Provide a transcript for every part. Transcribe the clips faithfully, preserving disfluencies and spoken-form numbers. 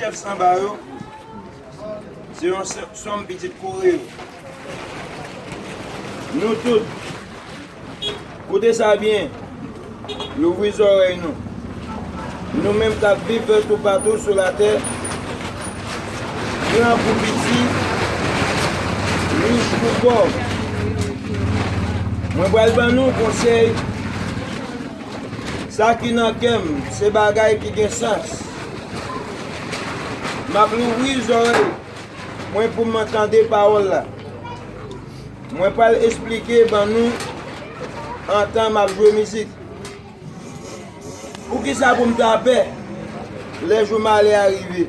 Chèf sanba yo, se yon sè-, sòm pitit Kore yo. Nou tout, koute sa byen, louvri zòrèy nou. Nou menm k ap viv toupatou sou latè, gran kou piti, rich kou pòv, mwen pral ban nou konsèy. Sa ki nan kè m, se bagay ki gen sans. M ap louvri zòrèy mwen pou m tande pawòl la. Mwen pral esplike ban nou antan m ap jwe mizik. Poukisa pou m ta pè lè jou malè a rive?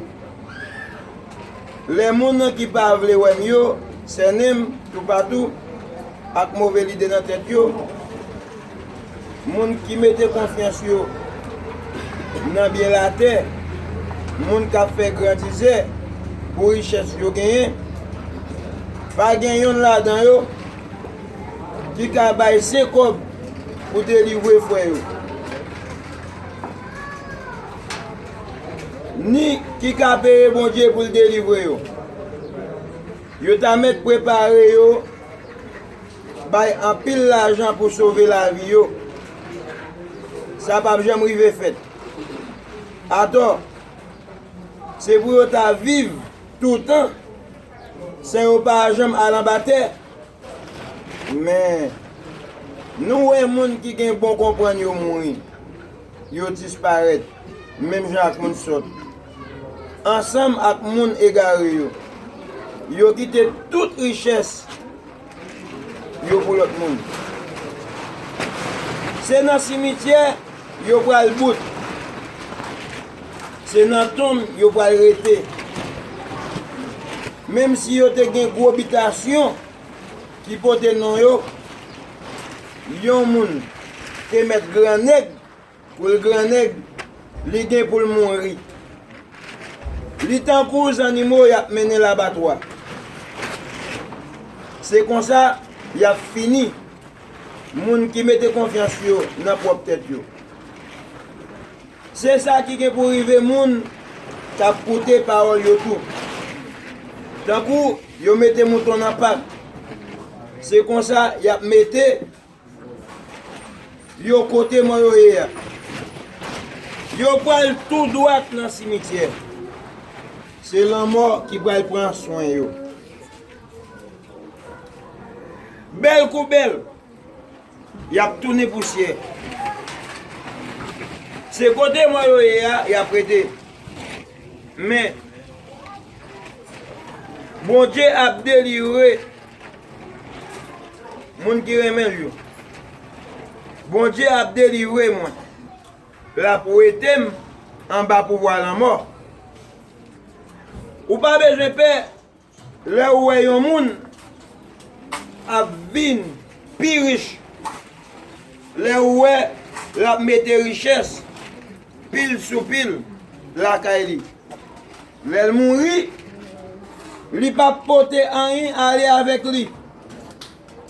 Lè moun ki pa vle wè m yo sènen m toupatou ak move lide nan tèt yo, moun ki mete konfyans yo nan byen latè, moun k ap fè grandizè pou richès yo genyen, pa gen yonn ladan yo ki ka bay sen kòb pou delivre frè yo, ni ki ka peye Bondye pou l delivre yo. Yo ta mèt prepare yo bay anpil lajan pou sove lavi yo. Sa p ap janm rive fèt. Atò, se pou yo ta viv toutan, san yo pa janm al anba tè. Men, nou wè moun ki gen bon konprann yo mouri, yo disparèt, menm jan ak moun sòt, ansanm ak moun egare yo. Yo kite tout richès yo pou lòt moun. Se nan simityè yo pral bout. Se nan tonm yo pral rete. Menm si yo te gen gwo bitasyon ki pote non yo, yon moun te mèt grannèg pou l grannèg, li gen pou l mouri. Li tankou zannimo y ap mennen labatwa. Se konsa y ap fini moun ki mete konfyans yo nan pwòp tèt yo. Se sa ki gen pou rive moun k ap koute pawòl yo tou. Tankou yo mete mouton nan pak, se konsa y ap mete yo kote mò yo ye a. Yo pral tou dwat nan simityè. Se lanmò ki pral pran swen yo. Bèl kou bèl, y ap tounen pousyè. Se kote mò yo ye a, y ap rete. Men, Bondye ap delivre moun ki renmen l yo. Bondye ap delivre mwen. L ap wete m anba pouvwa lanmò. Ou pa bezwen pè lè w wè yon moun ap vin pi rich, lè w wè l ap mete richès pil sou pil lakay li. Lè l mouri, li p ap pote anyen ale avèk li.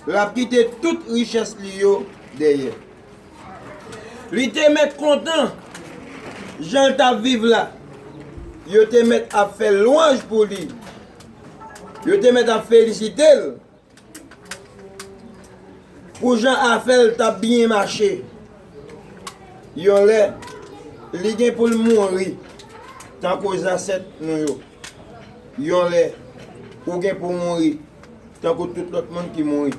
L ap kite tout richès li yo dèyè. Li te mèt kontan jan l t ap viv la. Yo te mèt ap fè lwanj pou li. Yo te mèt ap felisite l pou jan afè l t ap byen mache. Yon lè, li gen pou l mouri tankou zansèt nou yo. Yon lè, ou gen pou w mouri tankou tout lòt moun ki mouri.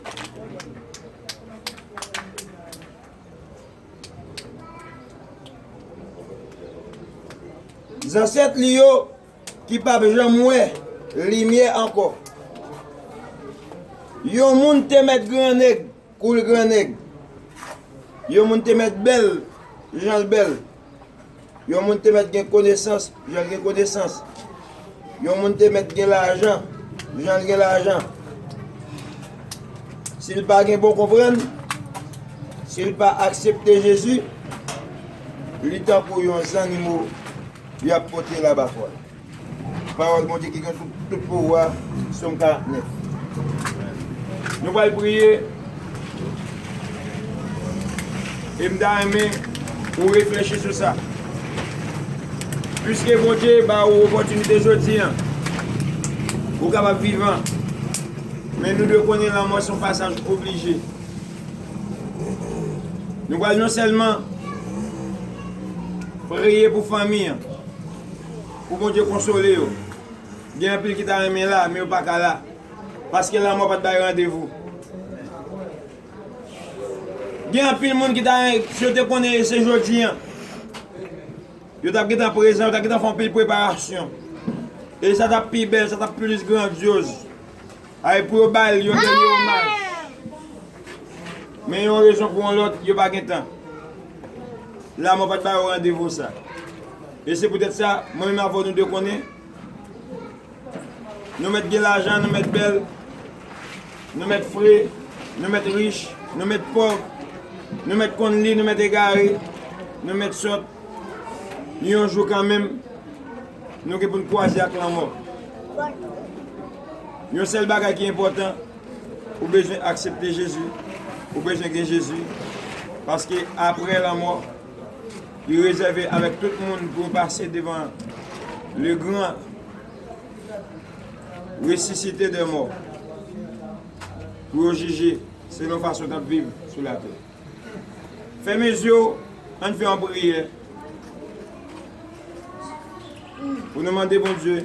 Zansèt li yo ki p ap janm wè limyè ankò. Yon moun te mèt grannèg kou l grannèg. Yon moun te mèt bèl jan l bèl. Yon moun te mèt gen konesans jan l gen konesans. Yon moun te mèt gen lajan jan l gen lajan. Si l pa gen bon konprann, si l pa aksepte Jezi, li tankou yon zannimo y ap pote labatwa. Pawòl Bondye ki gen tout, tout pouvwa, Sòm karant nèf. Nou pral priye, e m ta renmen ou reflechi sou sa. Piske Bondye ba ou opòtinite jodi an, ou kapab vivan. Men nou dwe konnen lanmò se yon pasaj oblije. Nou pral non sèlman priye pou fanmi an, pou Bondye konsole yo. Gen anpil ki ta renmen la, men yo pa ka la. Paske lanmò pa t bay randevou. Gen anpil moun ki ta, si yo te konnen se jodi an, yo t ap gentan prezan, yo t ap gentan fè anpil preparasyon. E sa t ap pi bèl, sa t ap plis grandyoz. Ay, pou yo ba l yon dènye omaj. Men yon rezon pou yon lòt, yo pa gen tan. Lanmò pa t ba yo randevou sa. E se poutèt sa, mwen menm avè w nou dwe konnen, nou mèt gen lajan, nou mèt bèl, nou mèt fre, nou mèt rich, nou mèt pòv, nou mèt konn li, nou mèt egare, nou mèt sòt. Yon jou kanmenm, nou gen pou n kwaze ak lanmò. Yon sèl bagay ki enpòtan, ou bezwen aksepte Jezi, ou bezwen gen Jezi, paske apre lanmò, li rezève avèk tout moun pou yo pase devan le grand ressuscité des morts, pou yo jije selon fason w t ap viv sou latè. Fèmen zye w, ann fè yon priyè pou nou mande Bondye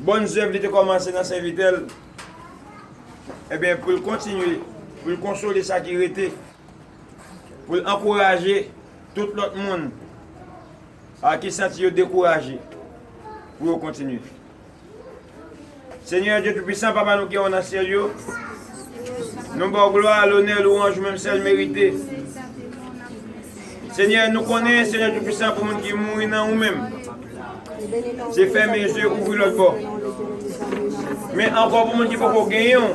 bòn zèv li te kòmanse nan sèvitè l, ebyen, pou l kontinye, pou l konsole sa ki rete, pou l ankouraje tout lòt moun a ki santi yo dekouraje, pou yo kontinye. Senyè Dye Toupisan, Papa nou ki anwo nan syèl yo, nou ba w glwa, lonè, lwanj ou menm sèl merite. Senyè, nou konnen, Senyè Toupisan, pou moun ki mouri nan ou menm, se fèmen zye, ouvri lòt bò. Men ankò pou moun ki poko genyen w,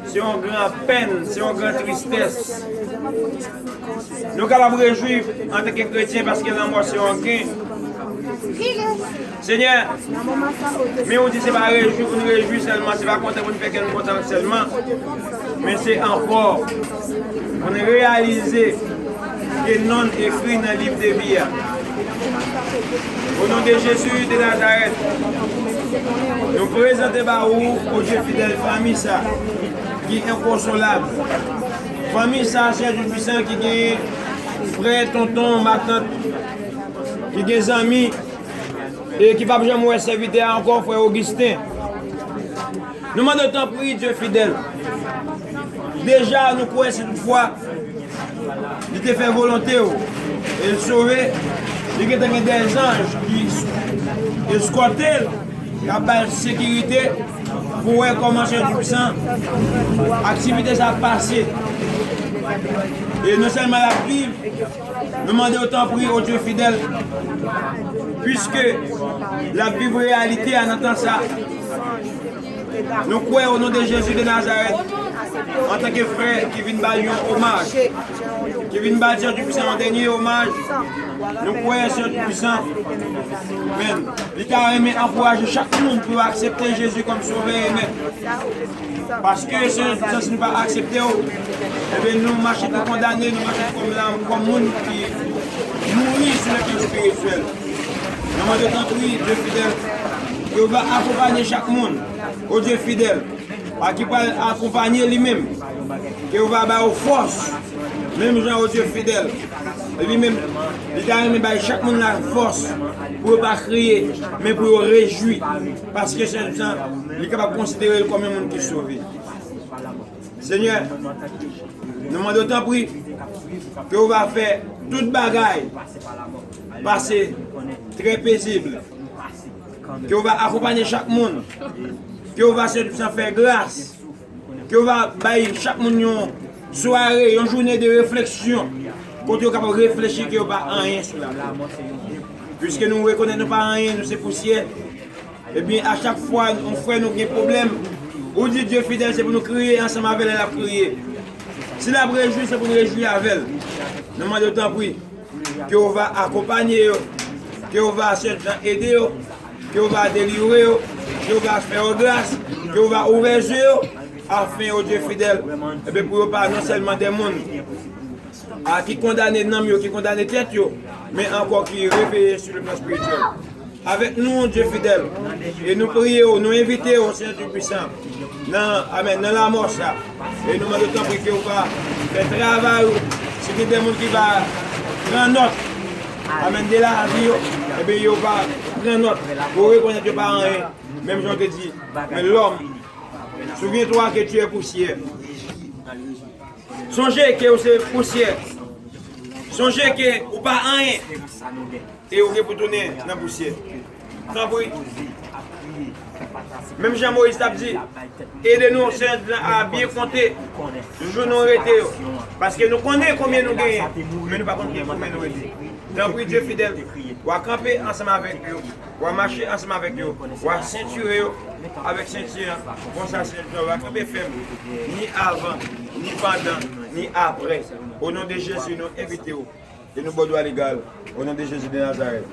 se yon gran pèn, se yon gran tristès. Nou kapab rejwi antanke kretyen paske lanmò se yon gen. Senyè, men ou di se pa rejwi pou n rejwi sèlman, se pa kontan pou n fè kè n kontan sèlman, men se ankò pou n reyalize ke non n ekri nan liv de vi a. O non de Jezi de Nazarèt, nou prezante ba ou, o Dye fidèl, fanmi sa ki enkonsolab. Fanmi sa, Senyè Dye Toupisan, ki gen frè, tonton, matant, ki gen zanmi, e ki p ap janm wè sèvitè a ankò, frè Ogisten. Nou mande w tanpri, Dye fidèl. Deja, nou kwè si toutfwa li te fè volonte w, e l sove, li gentan gen dèzanj ki eskòte l, k ap ba l sekirite pou wè kòman Senyè Toupisan aktivite sa ap pase. E non sèlman l ap viv, nou mande w tanpri, o Dye fidèl, piske l ap viv reyalite a nan tan sa. Nou kwè, o non de Jezi de Nazarèt, antanke frè ki vin ba l yon omaj, ki vin ba Dye Toupisan yon dènye omaj, nou kwè, Senyè Toupisan, men, li ta renmen ankouraje chak moun pou yo aksepte Jezi kòm Sovè e Mèt. Paske, Senyè Toupisan, si nou pa aksepte w, ebyen, nou mache pou kondane, nou mache kòm la, kòm moun ki mouri sou le plan espirityèl. Nou mande w tanpri, Dye fidèl, ke w va akonpanye chak moun, o Dye fidèl, a ki pral akonpanye li menm, ke w va ba yo fòs, menm jan, o Dye fidèl, li menm, li ta renmen bay chak moun la fòs pou yo pa kriye, men pou yo rejwi, paske Senyè Toupisan, li kapab konsidere l kòm yon moun ki sove. Senyè, nou mande w tanpri ke w va fè tout bagay pase trè pezib, ke w va akonpanye chak moun, ke w va, Senyè Toupisan, fè gras, ke w va bay chak moun yon sware, yon jounen de refleksyon, kote yo kapab reflechi ke yo pa anyen sou latè. Piske nou rekonèt nou pa anyen, nou se pousyè, ebyen, a chak fwa yon frè nou gen pwoblèm, ou di Dye fidèl, se pou nou kriye ansanm avè l, l ap kriye. Si l ap rejwi, se pou nou rejwi avè l. Nou mande w tanpri, ke w va akonpanye yo, ke w va sèlman ede yo, ke w va delivre yo, ke w va fè yo gras, ke w va ouvè zye yo, afen, o Dye fidèl, ebyen, pou yo pa non sèlman de moun a ki kondane nanm yo, ki kondane tèt yo, men ankò ki reveye sou le plan espirityèl. Avèk nou, yon Dye fidèl. E nou priye w, nou envite w, Senyè Tou Pwisan, nan, amèn, nan lamò sa. E nou mande w tanpri ke w pa fè travay ou. Si gen de moun ki pa pran nòt, amèn, de lavi yo, ebyen yo pa pran nòt. Yo rekonèt yo pa anyen. Menm jan w te di, men lòm, souviens-toi que tu es poussière. Sonje ke w se pousyè. Sonje ke ou pa anyen. E ou gen pou tounen nan pousyè. Tanpri. Menm jan Moyiz t ap di, ede nou, Senyè, a byen konte jou nou rete yo. Paske nou konnen konbyen nou genyen, men nou pa konn konbyen nou rete. Tanpri, Dye fidèl, w a kanpe ansanm avèk yo. W a mache ansanm avèk yo. W a sentire yo avèk senti an. Konsa, Senyè, w a kanpe fèm, ni avan, ni pandan, ni apre. O non de Jezi, nou envite w. E nou ba w dwa legal. O non de Jezi de Nazarèt.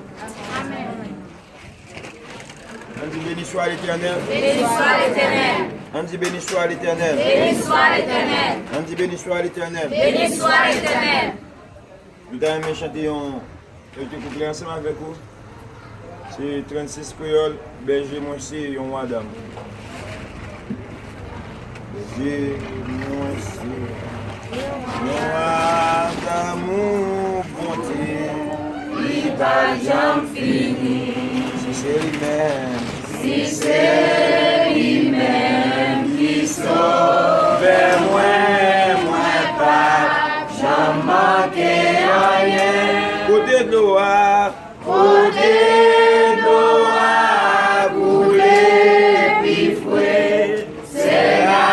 Ann di, béni soit l'Éternel. Béni soit l'Éternel. Ann di, béni soit l'Éternel. Béni soit l'Éternel. Ann di, béni soit l'Éternel. Béni soit l'Éternel. Nou ta renmen chante yon, yon ti kouplè ansanm avèk ou. Se trannsis kreyòl, bèje mwen se yon wa damou. Bèje mwen se yon wa damou, Bondye, li pa janm fini. Si se li menm. Si se li menm ki sovè mwen, mwen p ap janm manke anyen. Kote dlo a? Kote dlo a koule pi fre, se la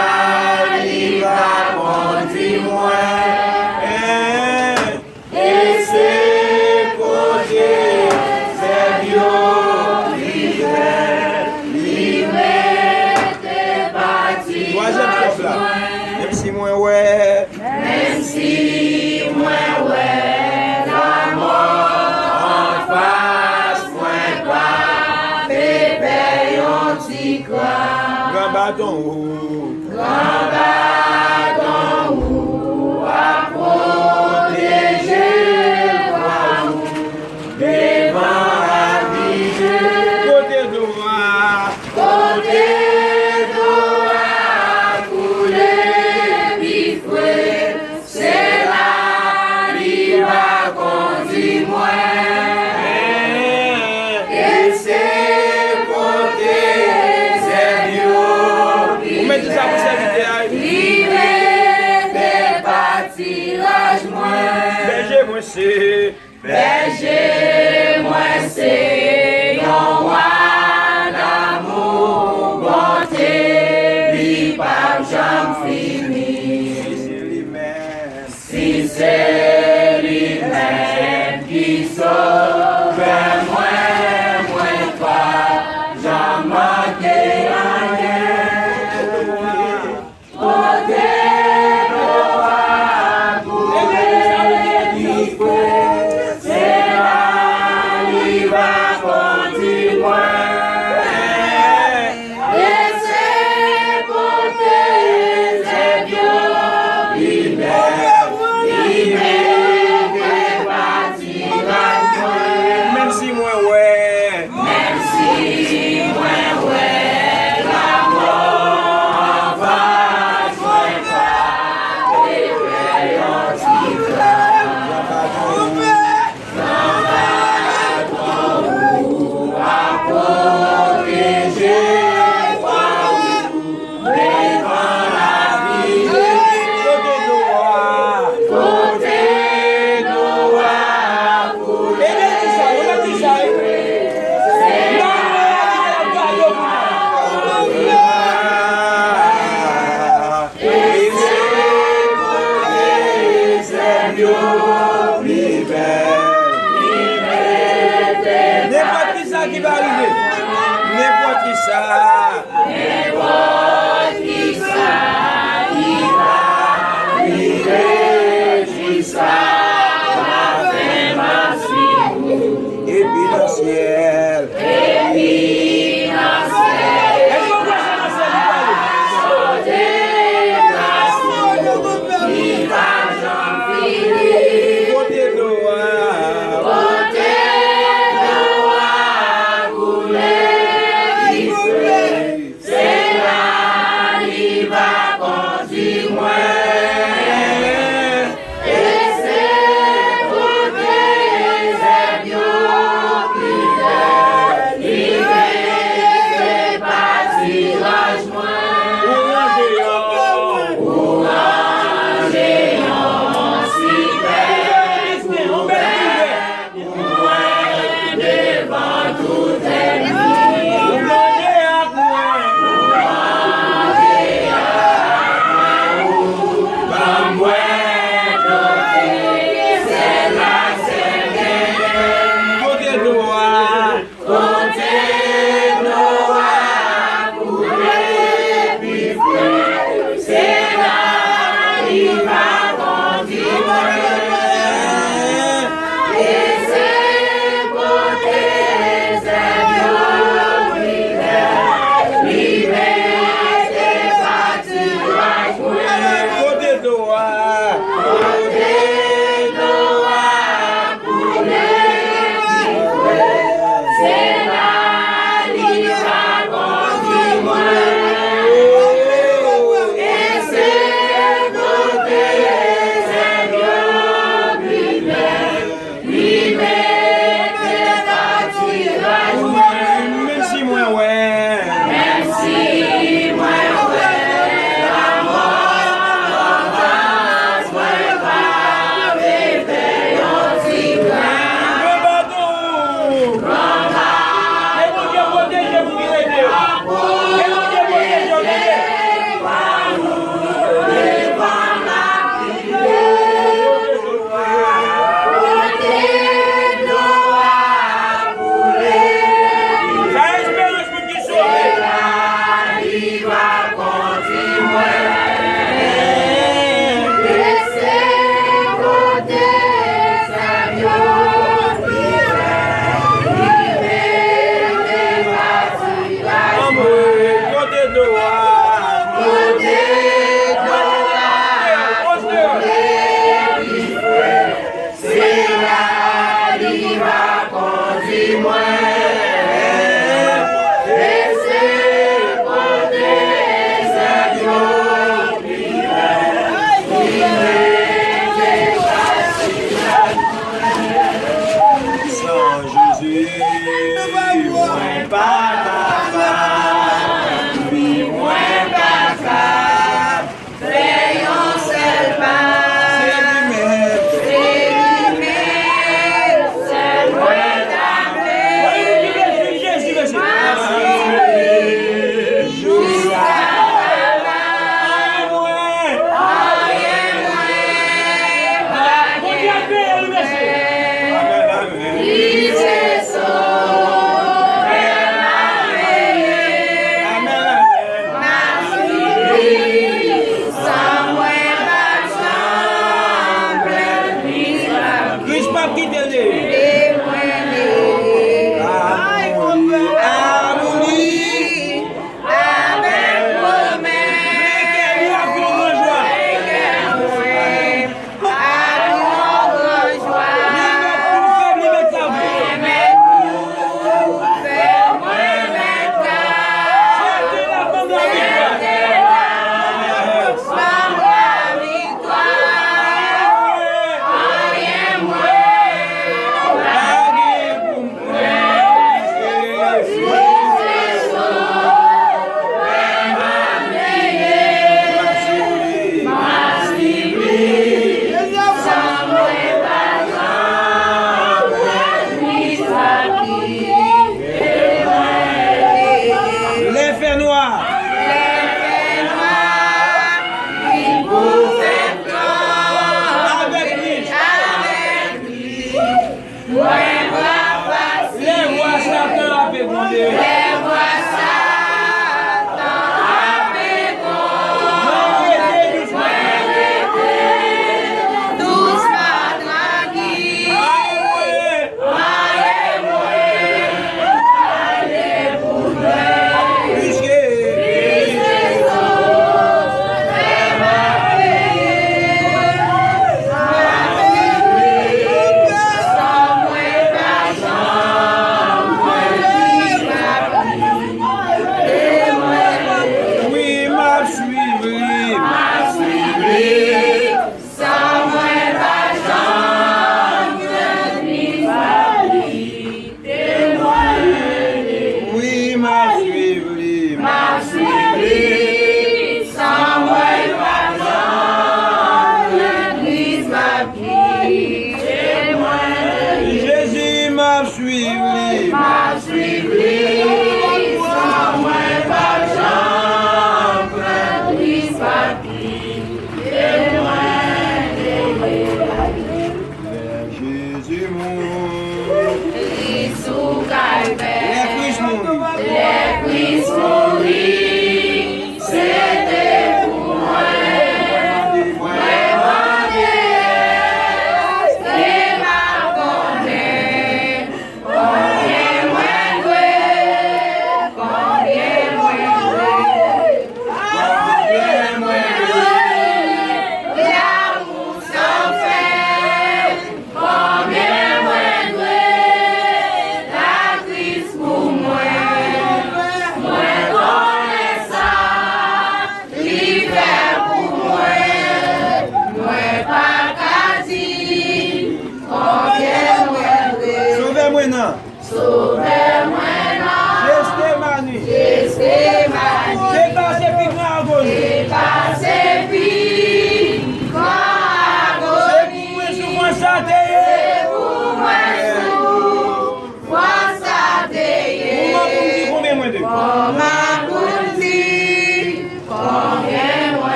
li va kondi mwen. E se kote zèb yo pi vè, li rete pati. Twazyèm kòb la. Menm si mwen wè, menm si mwen wè lanmò anfas, mwen p ap pè yon ti kran. Gran baton ou. Gran baton ou ap pwoteje vwa ou devan ak dije. Kote dlo a? Kote dlo a koule pi fre, se la li va kondi mwen. E se kote zèb yo pi vè, li rete patiraj mwen. Bèje mwen se. Bèje mwen se yon wa damou, Bondye, li p ap janm fini. Si se li menm. Si se li menm ki sovè mwen, mwen p ap janm manke anyen. Kote dlo a koule pi fre, se la li va kondi mwen. E se kote zèb yo pi bèl, li mete patiraj mwen.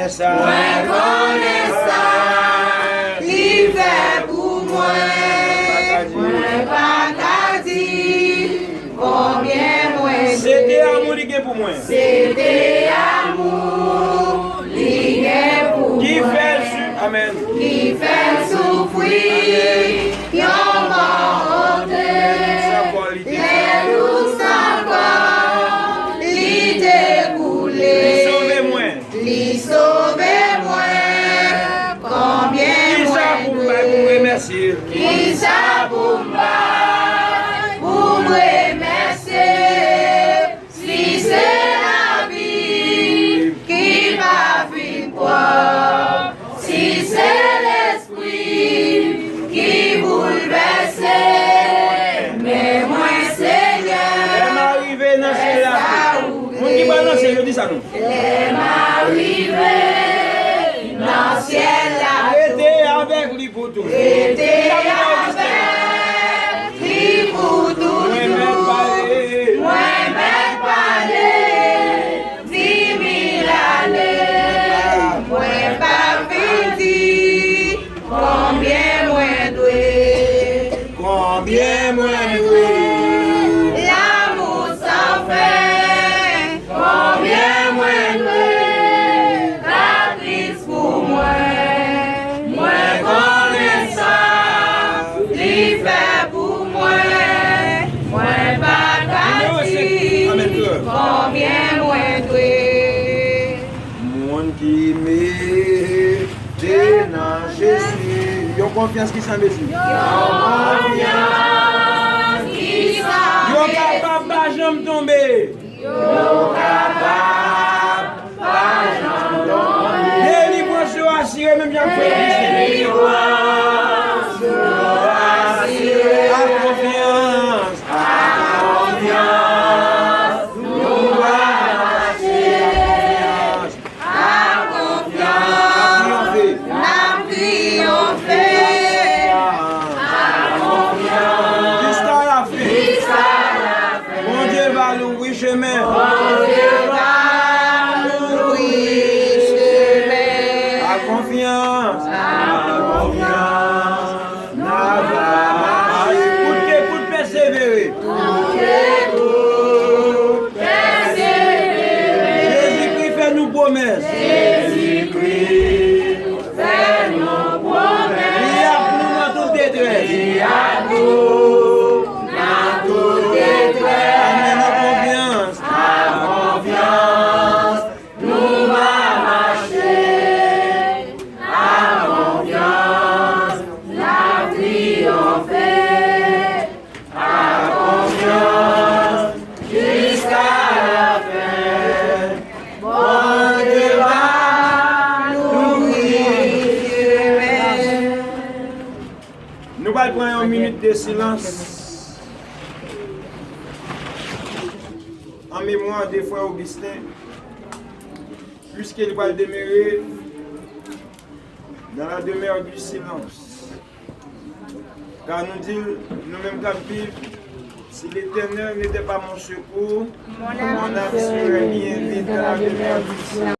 Mwen konnen sa li fè pou mwen. Mwen pa ka di konbyen mwen. Se te amou li gen pou mwen. Se te amou li gen pou mwen. Ki fè l su-, amèn. Ki fè l soufri yon mò onte. Lè dous ankò li te koule. Li sove mwen. Li sove mwen. Konbyen mwen dwe? Kisa pou m bay pou m remèsye l? Kisa pou m bay pou m remèsye l? Si se lavi m ki pa fin pwòp, si se lespri m ki boulvèse, men mwen, Senyè, lè m arive nan syèl la, moun ki pral nan syèl, yo di sa non. Lè m arive nan syèl la, rete avèk li pou toutan. Rete avèk li pou toutan. Mwen mèt pale. Mwen mèt pale. Di mil ane. Mwen pa fin di konbyen mwen dwe. Konbyen mwen dwe? Lanmou san fen. Konbyen mwen dwe? Ka Kris pou mwen. Mwen konnen sa li fè pou mwen. Mwen pa ka di konbyen mwen dwe. Moun ki mete nan Jezi. Yon konfyans ki san mezi. Yon konfyans ki san mezi. Yo kapab pa janm tonbe. Yo kapab pa janm tonbe. Delivrans yo asire, menm jan ak frè Kristin. Delivrans yo asire. Ak konfyans. Ak konfyans, nou va mache. Ak konfyans, n ap triyonfe. Ak konfyans, jiska lafen. Jiska lafen. Bondye va louvri chemen. Bondye va louvri chemen. Ak konfyans. Ak konfyans. N ap mache. Kout ke kout, pèsevere. Kout ke kout, pèsevere. Jezikri fè nou pwomès. Jezikri fè nou pwomès. Li ak nou nan tout detrès. Li ak nou nan tout detrès. Amèn, an konfyans. An konfyans. Nou va mache ak konfyans, n ap triyonfe ak konfyans jiska lafen. Bondye va louvri chemen. Nou pral pran yon minit de silans an memwa de frè Augustin. Puiske li pral demere dans la demeure du silence. Car nou di l, nou menm k ap viv, si l'Éternel n'était pas mon secours, mon âme serait bien vite dans la demeure du silence.